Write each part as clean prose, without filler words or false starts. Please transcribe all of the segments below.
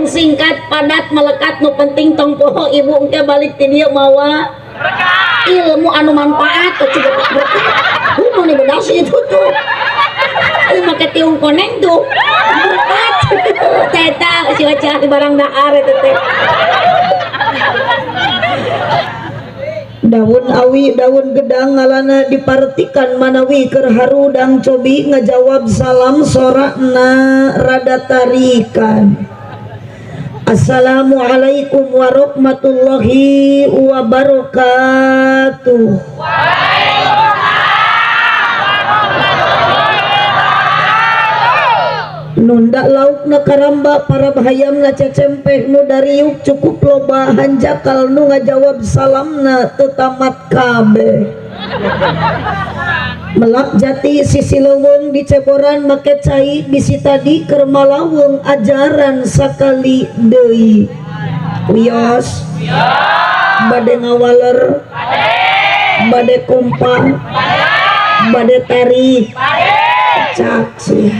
Singkat, padat, melekat, nu penting tong poho ibu engke balik ti dieu mawa ilmu anu manfaat tuh cukup berkat. Mau nih bedasi itu tuh. Ini make tiung koneng tuh. Berkat. Teta si wacah di barang dahar itu teh. Daun awi daun gedang ngalana dipartikan manawi keur harudang cobi ngajawab salam sorakna rada tarikan. Assalamualaikum warahmatullahi wabarakatuh. Nunda laukna karamba para bahayamna cecempeh nu dariuk cukup loba hanjakal nu ngajawab salamna teu tamat kabeh. Melak jati sisi leuweung diceboran make cai bisi tadi keur malawung ajaran sakali deui. Wios bade ngawaler, bade kompa, bade tarik, cak sia.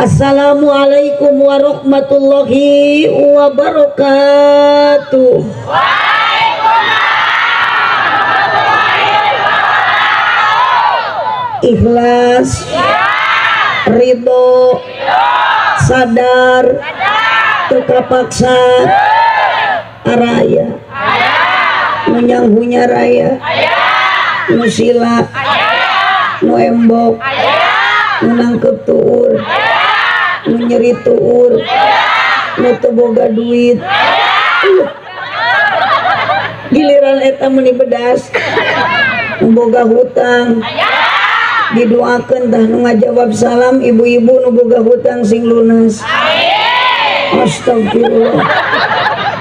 Assalamualaikum warahmatullahi wabarakatuh. Ikhlas, ridho, sadar, teu kapaksa, araya, nu nyanghunya raya, nu sila, nu embok, nu nangkep tuur, nu nyeri tuur, nu teu boga duit. Giliran eta meuni bedas, nu boga hutang, didoakeun tah nu ngajawab salam ibu-ibu nu boga hutang sing lunas. Astagfirullah.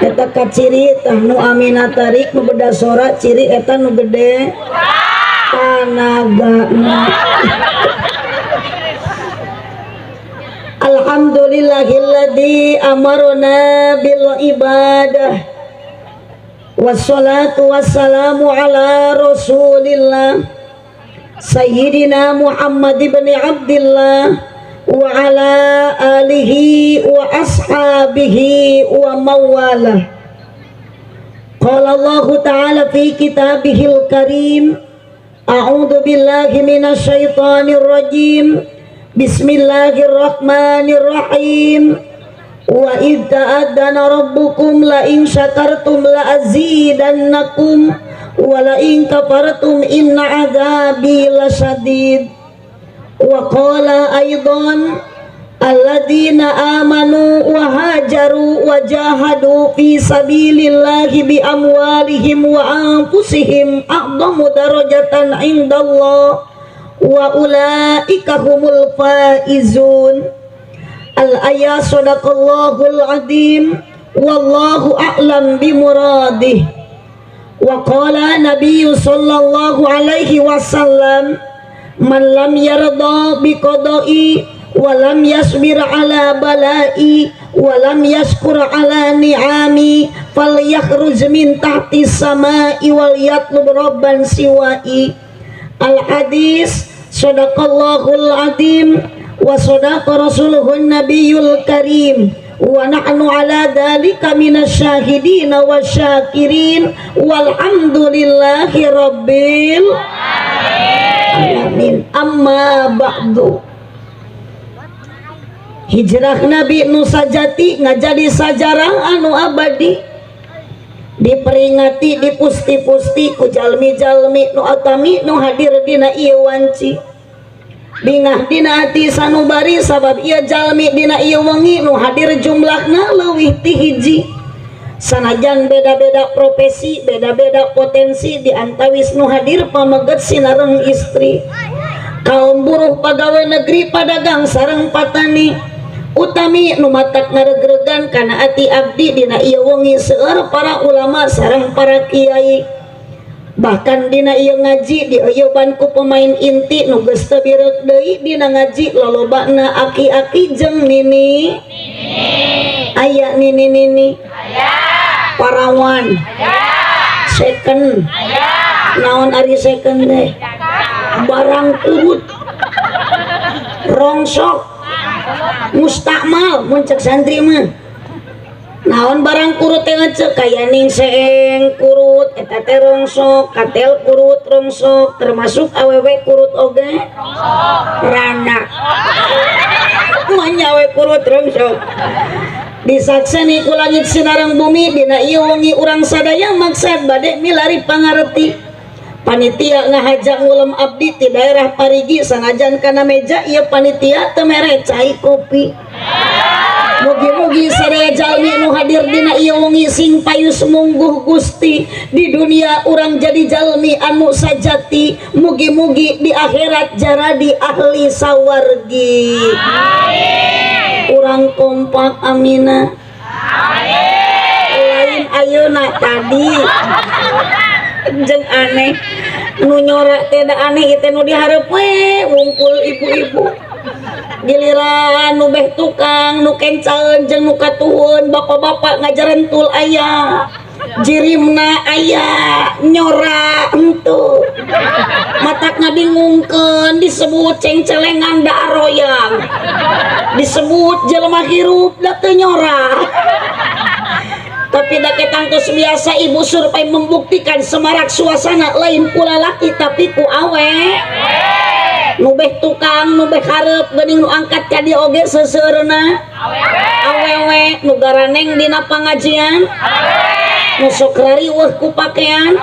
Eta kaciri tah nu amina tarik nu bedas sora ciri eta nu gede tanagana. Alhamdulillahilladzi amarna bil ibadah. Wassalatu wassalamu ala rasulillah Sayyidina Muhammad ibn Abdillah wa ala alihi wa ashabihi wa mawalah. Qala Allah ta'ala fi kitabihil karim, a'udzu billahi minasyaitonir rajim. Bismillahirrahmanirrahim. Wa idz ta'adzana rabbukum la in syakartum la azidannakum wa la in kafartum inna adzabi lasyadid. Wa qala aidan alladzina amanu wa hajaru wa jahadu fi sabilillahi bi amwalihim wa anfusihim a'dhamu darajatan indallah wa ulaika humul faizun. Al-ayat sadaqallahul azim wallahu a'lam bimuradih. Wa qala nabiyyu sallallahu alaihi wasallam man lam yarda biqada'i wa lam yasbir ala bala'i wa lam yashkur ala ni'ami falyakhruj min tahti samai wal yatlub rabban siwa'i. Al hadis sadaqallahul azim wa sadaqa rasuluhun nabiyul karim wa nahnu ala dzalika minasyahidin wasyakirin walhamdulillahi rabbil alamin. Amma ba'du. Hijrah Nabi nu sajati ngajadi sajarah anu abadi, diperingati dipusti-pusti ku jalmi-jalmi nu atami nu hadir dina ieu wanci. Bingah dina ati sanubari sabab ieu jalmi dina ieu wengi nu hadir jumlahna leuwih ti hiji. Sanajan beda-beda profesi, beda-beda potensi di antawis nu hadir pameget sinareng istri. Kaum buruh pagawe negeri padagang sareng patani utami nu matak ngaregregan kana ati abdi dina ieu wengi seueur para ulama sareng para kiai. Bahkan dina ieu ngaji dieueuban ku pemain inti nu geus teu bireuk deui dina ngaji lolobana aki-aki jeung nini. Aya nini nini, parawan, second, naon ari second teh, barang kurut, rongsok, Mustakmal mun cek santri mah. Naon barang kurut teh ngecek kaya ningseeng kurut eta teh rongsok, katel kurut rongsok, termasuk awewe kurut oge rana. Manya we kurut rongsok. Disakseni ku langit sinareng bumi dina ieu wengi urang sadaya maksad bade milari pangarti. Panitia ngahaja ngulem abdi ti daerah Parigi sanajan kana meja ieu panitia teu mere cai kopi. Mugi-mugi sadaya jalmi nu hadir dina ieu wengi sing payus mungguh Gusti di dunia urang jadi jalmi anu sajati, mugi-mugi di akhirat jaradi ahli sawargi. Amin. Urang kompak amina. Amin. Lain ayeuna tadi. Jeung aneh nu nyora teh da aneh ieu teh nu dihareup we wungkul ibu-ibu. Giliran nu beh tukang nu kencaeun jeung nu katuhun bapak-bapak ngajarentul aya jirimna aya nyora henteu matak ngabingungkeun disebut cengcelengan da aroyang disebut jelema hirup da teu nyora. Tapi da ketangtos biasa ibu survei membuktikan semarak suasana lain ku lalaki tapi ku awe. Nu beh tukang nu beh hareup geuning nu angkat ka dieu oge seuseurna awewe, nu garaneng dina pangajian nu sok rariweuh ku pakean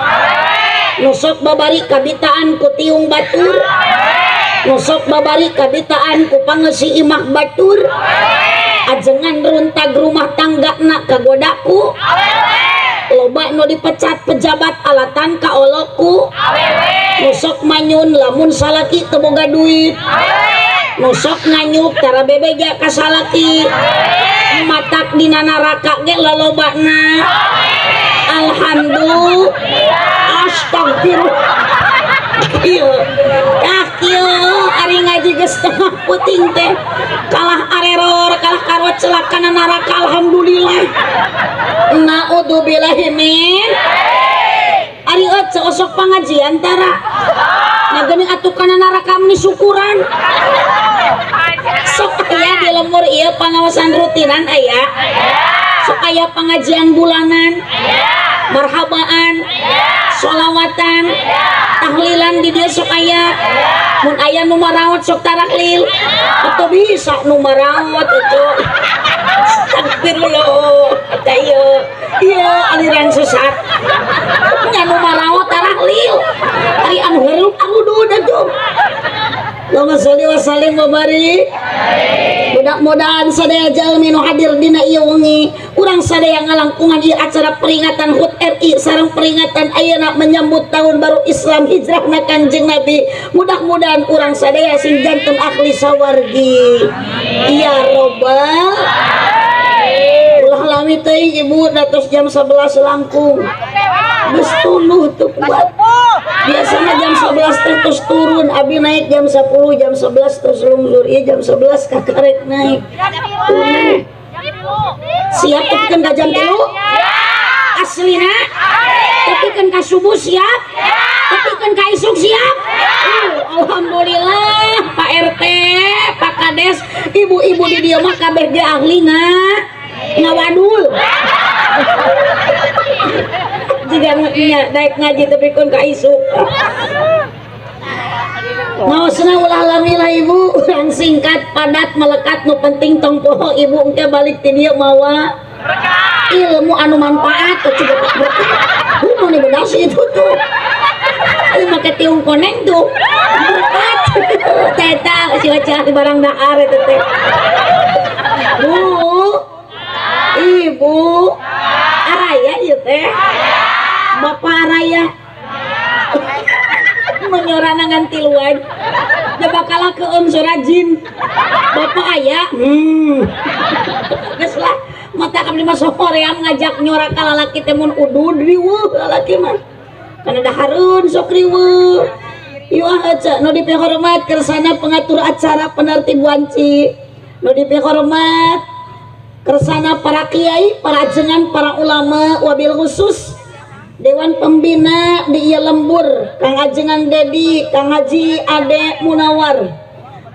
nu sok babari kabitaan ku tiung batur nu sok babari kabitaan ku pangeusi imah batur ajengan runtag rumah tangga na kagodaku loba nu dipecat pejabat alatan kaoloku nu sok manyun lamun salaki teu boga duit nu sok nganyuk tara bebeja ka salaki matak dina neraka ge lolobana. Alhamdulillah astagfirullah. Ieu tah kieu ari ngaji geus tengah puting teh kalah areror kalah karocelak kana neraka. Alhamdulillah. Naudzubillahi min. Ari ece osok pangajian tara. Nah geuning atuh kana neraka meni syukuran. Sok aya di lembur ieu pangaosan rutinan aya. Sok aya pangajian bulanan. Marhabaan. Sholawatan. Tahlilan di dieu sok aya. Mun aya nu maraot sok tarahlil. Atuh bisa nu maraot atuh. Astagfirullah. Eta ieu. Ieu aliran sesat. Nya nu maraot tarahlil. Ari anu hirup angudud atuh. Allahumma sholli wa sallim wa barik. Mudah-mudahan sadaya jalmi nu hadir dina ieu wengi urang sadaya ngalangkungan ieu acara peringatan HUT RI sareng peringatan ayeuna menyambut tahun baru Islam hijrahna Kanjeng Nabi. Mudah-mudahan urang sadaya sing janten ahli sawargi. Ya robbal alamin. Ulah lami teuing ibu datos jam 11 langkung. Geus tunduh teu kuat. Biasanya jam 11 teh terus turun, abi naik jam 10, jam 11 terus lungsur. Ieu jam 11 kakarek naik. Tunduh. Siap tepikeun ka jam 3? Aslina? Tepikeun ka subuh siap? Tepikeun ka isuk siap? Alhamdulillah Pak RT, Pak Kades, ibu-ibu di dieu mah kabeh ge ahli ngawadul. Jika nya daek ngaji tepikeun ka isuk. Maosna ulah lami lah ibu, urang singkat padat melekat nu penting tong poho ibu engke balik ti dieu mawa ilmu anu manfaat tuh cukup berkat. Humo nih bedasi itu tuh. Ieu make tiung koneng tuh. Berkat. Teta si wacah di barang dahar eta teh. Bu. Ibu. Araya ieu teh. Bapak Araya. Menyorana ngan tiluan. Da bakalah keum sorajin. Bapak aya. Geus lah mata kami mah sohoream ngajak nyora ka lalaki teh mun udud riweuh lalaki mah. Kana dahareun sok riweuh. Ieu ah aca nu dipihormat kersana pengatur acara penertib wanci. Nu dipihormat kersana para kiai, para ajengan, para ulama wabil khusus Dewan Pembina di ieu lembur Kang Ajengan Dedi, Kang Haji Ade Munawar.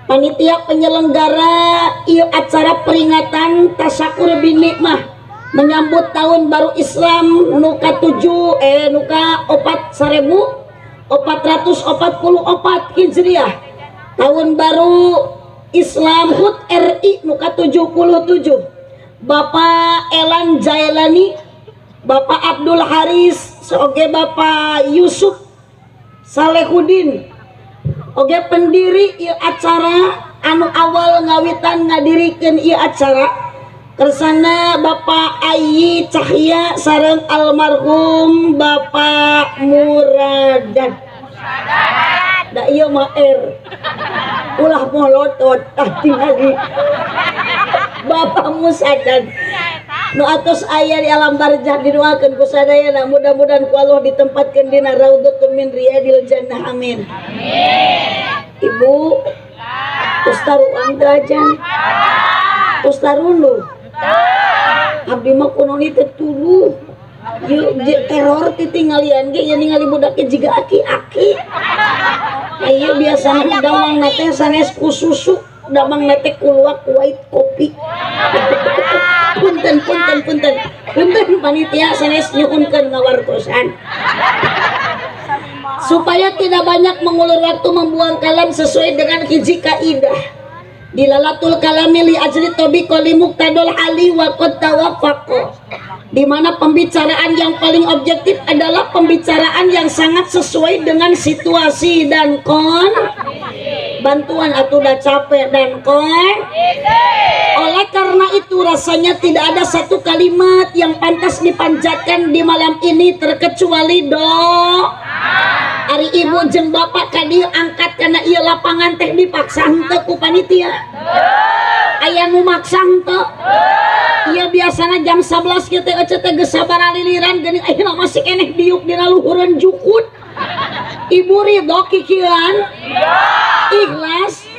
Panitia penyelenggara ieu acara peringatan tasyakur bin nikmah menyambut tahun baru Islam nu katujuh, nu ka opat 1444 Hijriah, tahun baru Islam HUT RI nu ka-77, Bapak Elan Jailani, Bapak Abdul Haris, oge Bapak Yusuf Salehudin, oge pendiri ieu acara anu awal ngawitan ngadirikeun ieu acara kersana Bapak Ayi Cahya sareng almarhum Bapak Muradan. Da ieu mah R ulah molotot, ah, tingali Bapak Musadan nu atos aya di alam barzah, didoakeun ku sadayana, mudah-mudahan ku Allah ditempatkeun dina raudhatun min riyadil jannah, amin. Ibu tos taruang teu acan? Tos tarunduh? Abdi mah kuno teh tuluh. Ye, teror ti tinggalian ge ya, ningali budak ge jiga aki-aki. Ieu biasana damang teh sanes ku susu, damang teh ku luwak white kopi. Punten, punten, punten. Punten panitia, sanes nyuhunkeun ngawartosan. Supaya tidak banyak mengulur waktu, membuang kalam, sesuai dengan hiji kaidah. Dilalatul kalami li ajli tobiqo li muqtadol ali wa qad tawaffaqo. Di mana pembicaraan yang paling objektif adalah pembicaraan yang sangat sesuai dengan situasi dan kon bantuan atau udah capek dan kon. Oleh karena itu, rasanya tidak ada satu kalimat yang pantas dipanjatkan di malam ini terkecuali do. Ari ibu jeung bapak kadieu angkat karena ieu lapangan teh dipaksa henteu ku panitia? Aya nu maksa henteu? Ieu biasana jam 11 kieu teh ece teh geus sabaraha liliran geuning, ayeuna masih keneh diuk dina luhureun jukut. Ibu ridho kikieuan? Ikhlas?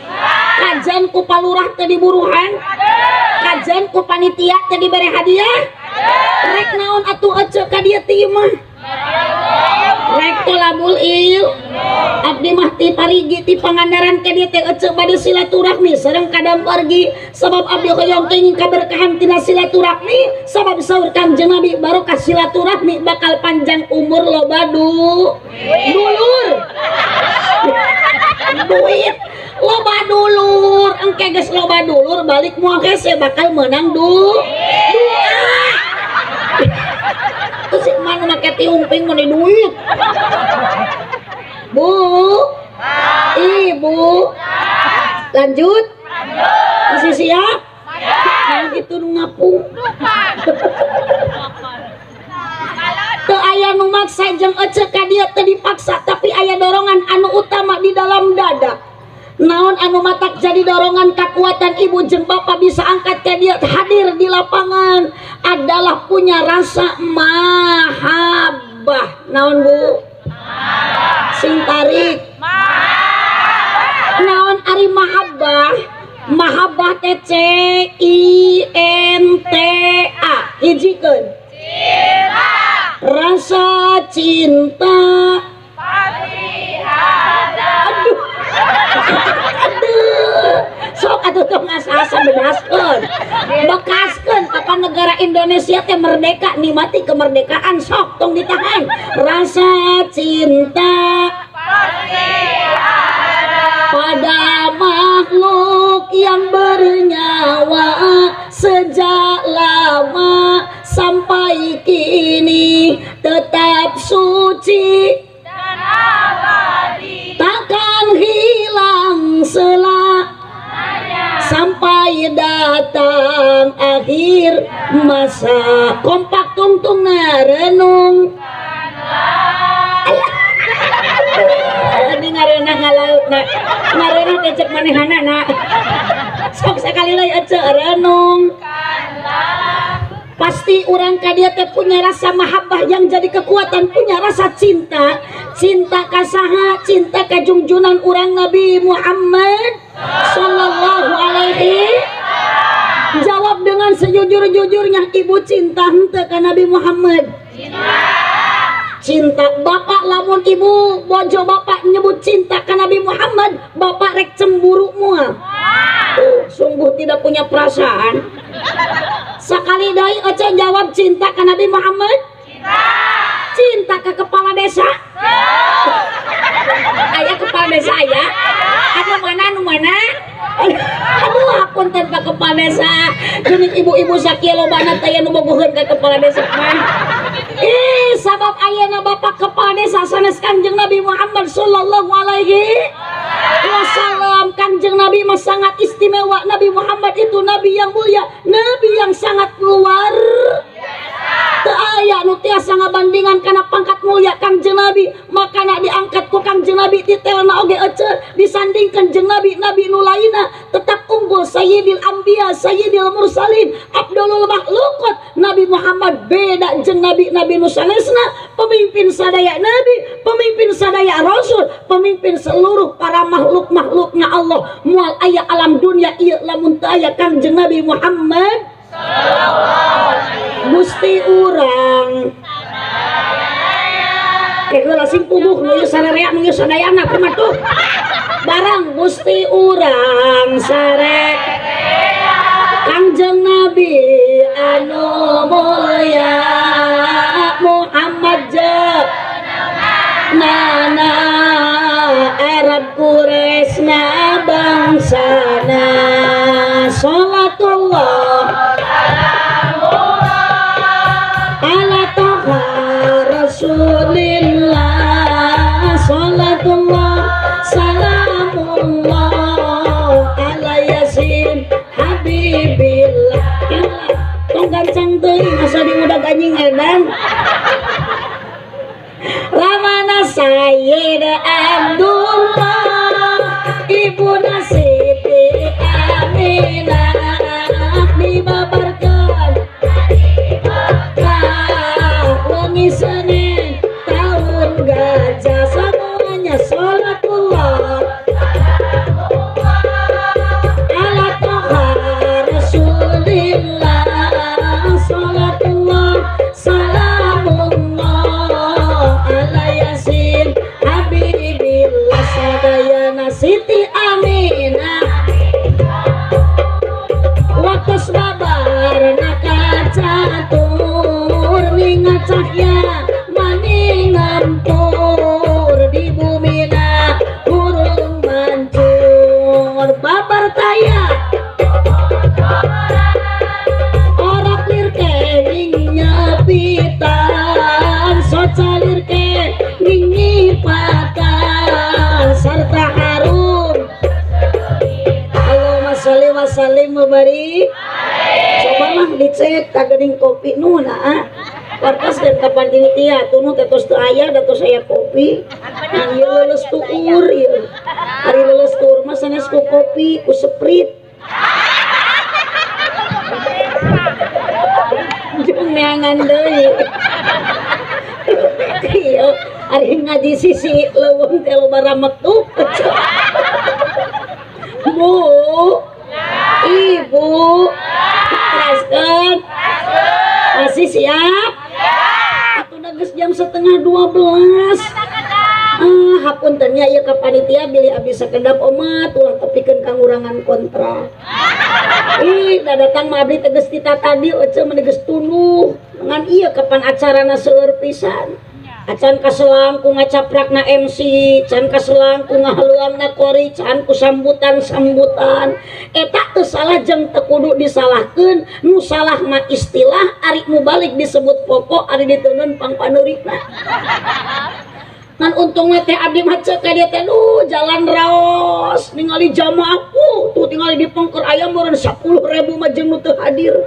Kajen ku palurah teh diburuhan? Kajen ku panitia teh dibere hadiah? Rek naon atuh ece ka dieu ti imah? Rek tolabul il. Abdi mah ti parigi ti Pangandaran ka dieu teh ece bade silaturahmi sareng kadang wargi, sabab abdi hoyong kenging kaberkahan tina silaturahmi, sabab saur Kanjeng Nabi, barokah silaturahmi bakal panjang umur, loba dulur, duit loba dulur. Engke geus loba dulur balik moal hese, bakal menang doa. Terus si mana make tiumping mun duit. Bu, ibu, lanjut. Masih siap? Nah, itu nu ngapung. Teu aya nu maksa jeung ece ka dieu teu dipaksa, tapi aya dorongan anu utama di dalam dada. Naon anu matak jadi dorongan kekuatan ibu jeung bapak bisa angkat ka dieu hadir di lapangan adalah punya rasa mahabbah. Naon, Bu? Sing tarik. Naon ari mahabbah? Mahabbah teh C I N T A. Hijikeun. Rasa cinta aduh aduh, sok atuh tong asa-asa, bedaskeun, bekaskeun kapan negara Indonesia teh merdeka, nikmati kemerdekaan, sok tong ditahan. Rasa cinta pada makhluk yang bernyawa sejak lama sampai kini tetap suci dan abadi, takkan hilang selamanya sampai datang akhir masa. Kompak tungtung renung. Ini ngareunah ngalaut na, ngareunah teh cek manehana. Sok sekali lagi ece, renung. Pasti orang ka dieu teh punya rasa mahabbah yang jadi kekuatan, punya rasa cinta. Cinta ka saha? Cinta ka junjunan urang Nabi Muhammad sallallahu alaihi. Jawab dengan sejujur-jujurnya, ibu cinta henteu ka Nabi Muhammad? Cinta bapak lamun ibu bojo bapak nyebut cinta ka Nabi Muhammad, bapak rek cemburu moal? Tuh, sungguh tidak punya perasaan. Sekali deui, Ece jawab, cinta ka Nabi Muhammad? Cinta ke kepala desa? Aya kepala desa aya? Anu mana, anu mana? Aduh, hapunten, Pak Kepala Desa. Geuning ibu-ibu sakieu lobana teh nu bogoheun ka kepala desa mah. Ih, sabab ayeuna Bapak Kepala Desa sanes Kanjeng Nabi Muhammad sallallahu alaihi wasallam. Kanjeng Nabi mah sangat istimewa. Nabi Muhammad itu nabi yang mulia, nabi yang sangat luar. Teu aya nu tiasa ngabandingan kana pangkat mulia Kangjeng Nabi. Makana diangkat ku Kangjeng Nabi, titelna oge ece disandingkan jeung nabi nabi nu lainna tetap unggul. Sayyidil Anbiya, Sayyidil Mursalin, Abdulul Makhluqat. Nabi Muhammad beda jeung nabi nabi nu sanesna, pemimpin sadaya nabi, pemimpin sadaya rasul, pemimpin seluruh para makhluk-makhluknya Allah. Moal aya alam dunia ieu lamun teu aya Kangjeng Nabi Muhammad. Gusti urang ke heula sing puguh nu ieu sarerea, nu ieu sadayana kumaha tuh barang. Gusti urang sare Kangjeng Nabi anu mulia, Muhammad je nana, Arab Quraisy na bangsana. Salatullah ala Toha Rasulillah, salatullah salamullah ala Yasin Habibillah. Tong gancang teuing, asa diudag anjing edan. Ramana Sayyid Abdullah, Ibuna Siti Aminah, dibabarkan wengi Senin tahun gajah. Semuanya, salatullah ala Toha Rasulillah, salatullah salamullah ala Yasin Habibillah. Sadayana Siti Aminah waktu babar nakacatur, ninga cahya maning ngampur di bumina hurung mancur. Babar taya ora lir kening nyepitan, socalir kening nyipatan serta harum. Allahumma sholli wa sallim wa barik. Coba mah dicek kagening kopi nu nah wartos dan kapan panitia tunu teh tos teu aya da tos aya kopi. Ngan ieu leuleus tuur, ieu ari leuleus tuur mah sanes ku kopi, ku Sprite jeung neangan deui. Ieu ari ngaji sisi leuweung teh loba rametuk. Bu, Ibu, teraskeun? Masih siap? Atuh geus jam 11.30. Ah, hapunten nya ieu ka panitia, bilih abdi sakedap omat, ulah tepikeun kangurangan kontrak. Ih, da datang mah abdi teh geus tita tadi ece mah geus tunduh. Ngan ieu kapan acarana seueur pisan. Acan kaselang ku ngacaprakna MC, can kaselang ku ngahaluangna kori, can ku sambutan-sambutan. Eta teu salah jeung teu kudu disalahkeun, nu salah mah istilah ari mubalig disebut pokok, ari diteundeun pangpaneurikna. Ngan untungna teh abdi mah ceuk ka dieu teh, duh, jalan raos ningali jamaah tuh tingali di pengker aya meureun 10.000 mah jeung nu teu hadir.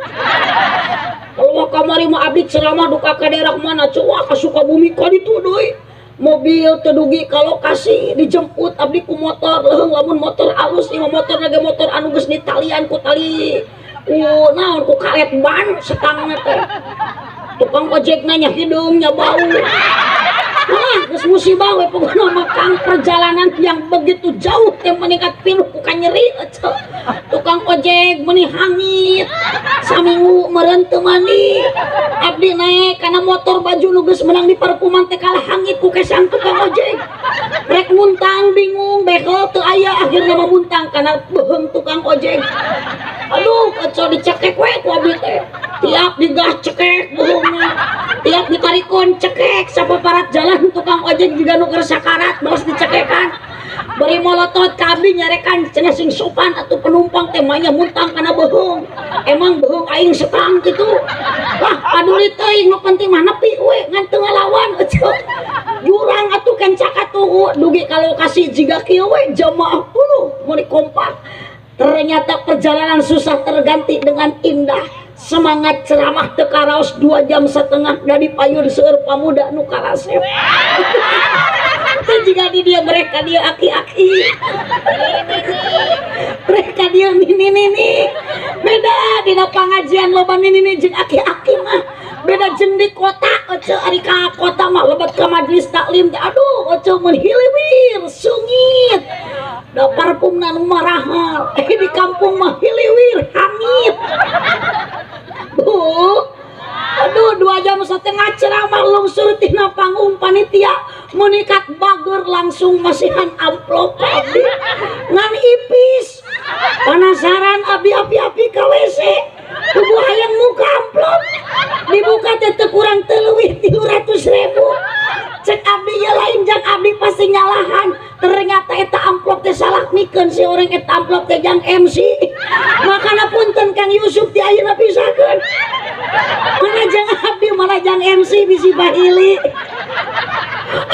Kalau kamari mah abdi ceramah duka ka daerah mana, wah, ka Sukabumi ka ditu deui. Mobil teu dugi ka lokasi, dijemput abdi ku motor leuheung. Lamun motor alus ieu mah, motor ge motor anu geus ditalian ku tali, ku naon, ku karet ban setangna teh. Tukang ojek nanya hidungnya bau. Wah, geus musibah we pokona mah, Kang. Perjalanan yang begitu jauh teh meningkat pinuh ku kanyeri eceu. Tukang ojek meuni hangit. Saminggu meureun teu mandi. Abdi naik kana motor, baju nu geus meunang di parfuman teh kalah hangit ku kesang tukang ojek. Rek muntang bingung, behel teu aya, akhirna mah muntang kana beuheung tukang ojek. Aduh, eceu, dicekek we ku abdi teh. Tiap digas cekek beuheungna. Tiap ditarikon cekek, sapaparat jalan tukang ojek juga nu keur sakarat bos dicekekan. Bari molotot ka abdi, nyarekan cenah, "Sing sopan atuh, penumpang teh, manya muntang kana beuheung. Emang beuheung aing setang kitu?" Wah, paduli teuing, nu penting mah nepi we, ngan teu ngalawan eceu. Jurang atuh kencak atuh dugi ka lokasi jiga kieu we, jamaah puluh meuni kompak. Ternyata perjalanan susah terganti dengan indah. Semangat ceramah teu karaos 2,5 jam dari payun seueur pamuda nu karasep. Teu jiga di dia, mereka dia aki-aki. Mereka dia nini-nini. Beda dina pangajian loba nini-nini jeung aki-aki mah. Beda jeung di kota eceu, ari ka kota mah lebet ka majelis taklim teh, aduh eceu, mun hiliwir sungit. Da parfumna nu marahal. Eh, di kampung mah hiliwir hangit. Bu, aduh, 2,5 jam ceramah lungsur tina panggung, panitia menikat bager langsung masihan amplop abdi ngan ipis. Penasaran abdi, api-api ka WC, tubuh hayang muka amplop, dibuka teh teu kurang teu leuwih 300.000. Cek abdi, ya lain jang abdi, pasti nyalahan. Ternyata eta amplop teh salah mikeun si orang, eta amplop teh jang MC. Makana punten Kang Yusuf, ti ayeuna pisahkeun mana jang abdi, mana jang MC, bisi bahili.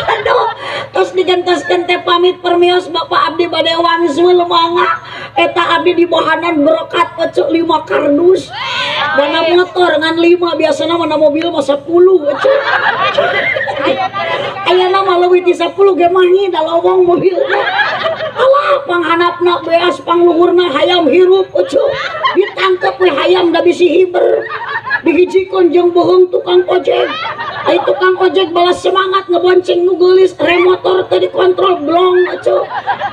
Aduh, tos digentoskeun teh pamit permios Bapak, abdi bade wangsul. Mangga eta abdi di bohanan berokat kecuk 5 kardus mana motor ngan 5, biasana mana mobil mah 10 ecuk. Ayeuna mah leuwih ti 10 ge mah da lowong mobilna. Alah, panghanapna beas, pangluhurna hayam hirup ecuk, ditangkep we hayam da bisi hiber, dihijikeun jeung beuheung tukang ojek. Ai tukang ojek balas semangat ngebonceng nu geulis, rem motor teh dikontrol, blong ecuk.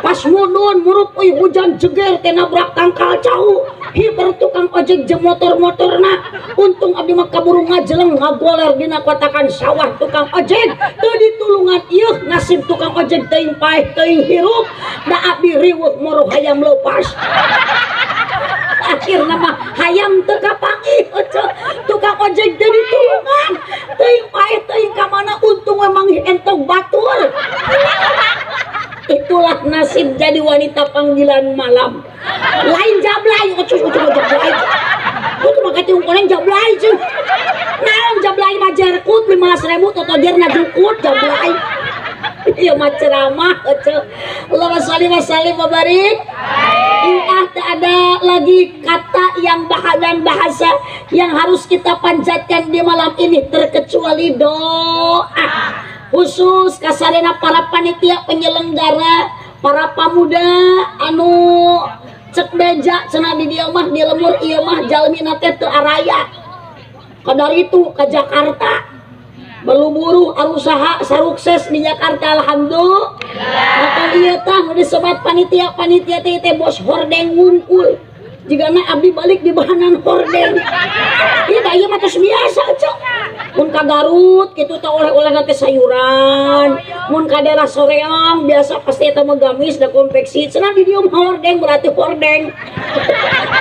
Pas mudun murup euy, hujan jeger teh nabrak tangkal cau, hiber tukang ojek jeung motor-motorna. Untung abdi mah kaburu ngajeleng, ngagoler dina kotakan sawah tukang ojek teu ditulungan. Ieu nasib tukang ojek, teuing paeh teuing hirup, da abdi riweuh moro hayam leupas. Akhirna mah hayam teu kapanggih eceu, tukang ojek teu ditulungan, teuing paeh teuing ka mana. Untung we manggih entong batur. Itulah nasib jadi wanita panggilan malam, lain jablay. Ucuh ucuh jablay itu mah katiung koneng jablay cuy. Naon jablay mah, jerkut 15.000, totojerna jukut jablay. Iya mah ceramah eceu. Allahumma sholli wa sallim wa barik. Ah, tak ada lagi kata yang dan bahasa yang harus kita panjatkan di malam ini terkecuali doa khusus kasarena para panitia penyelenggara, para pamuda anu cek beja cenah di dieu mah, di lemur ieu mah jalmina teh teu araya. Kadar itu ke Jakarta beluburuh arusaha sarukses di Jakarta, alhamdulillah. Maka iya tah nu disebat panitia-panitia teh teh bos hordeng wungkul, jigana abdi balik di bahanan hordeng. Iya da ieu mah tos biasa cok, mun ka Garut kitu teh oleh-oleh teh sayuran, mun ka daerah Soreang biasa pasti eta mah gamis da konveksi. Cenah di dieu mah hordeng berarti hordeng.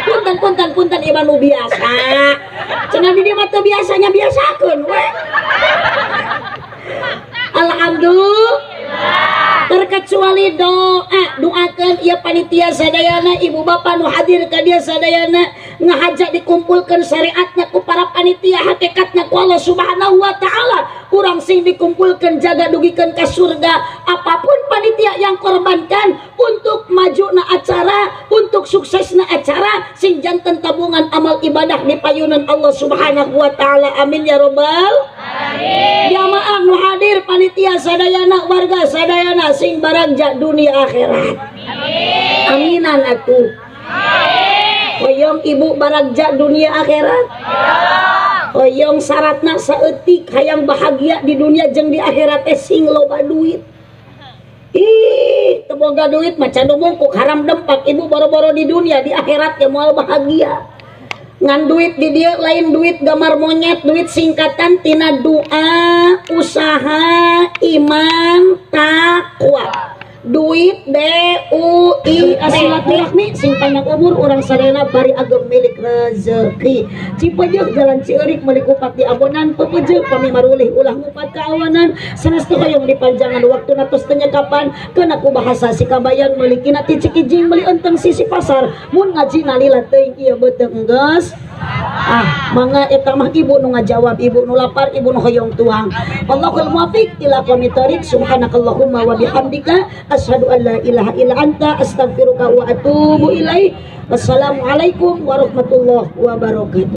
Punten punten punten, ieu mah nu biasa. Cenah di dieu mah teu biasanya, biasakeun we. Alhamdulillah, terkecuali doa, doakan ya panitia sadayana, ibu bapak nu hadir ka dia sadayana, ngahaja dikumpulkan syariatna ku para panitia, hakikatna ku Allah Subhanahu wa taala, kurang sing dikumpulkan jaga dugikeun ka surga. Apapun panitia yang korbankan untuk maju na acara, untuk suksesna acara, sing janten tabungan amal ibadah di payunan Allah Subhanahu wa taala. Amin ya robbal alamin. Jamaah nu hadir, panitia sadayana, warga sadayana, sing baragja dunia akhirat. Aminan atuh. Hoyong ibu baragja dunia akhirat? Hoyong syaratna saeutik hayang bahagia di dunia jeung di akhirat teh sing loba duit. Ih, teu boga duit mah can mungkuk haram dempak ibu boro-boro di dunia, di akhirat ya moal bahagia. Ngan duit di dieu lain duit gambar monyet, duit singkatan tina doa, usaha, iman, takwa. Duit D U I silaturahmi sing panjang umur urang sadayana bari ageng milik rezeki. Cipeujeuh jalan Cieurik meuli kupat di abonan, pepeujeuh pami marulih ulah ngupat kaawanan. Sanes teu hoyong dipanjangan waktu tos teu nyekapan, keuna ku bahasa si kabayan meuli kina ti Cikijing meuli enteng sisi pasar. Mun ngaji nalila teuing ieu beuteung geus. Ah, mangga eta mah ibu nu ngajawab, ibu nu lapar, ibu nu hoyong tuang. Wallahul muwaffiq ila aqwamit thoriq. Subhanakallahumma wa bihamdika asyhadu an la ilaha illa anta astaghfiruka wa atubu ilaik. Wassalamualaikum warahmatullahi wabarakatuh.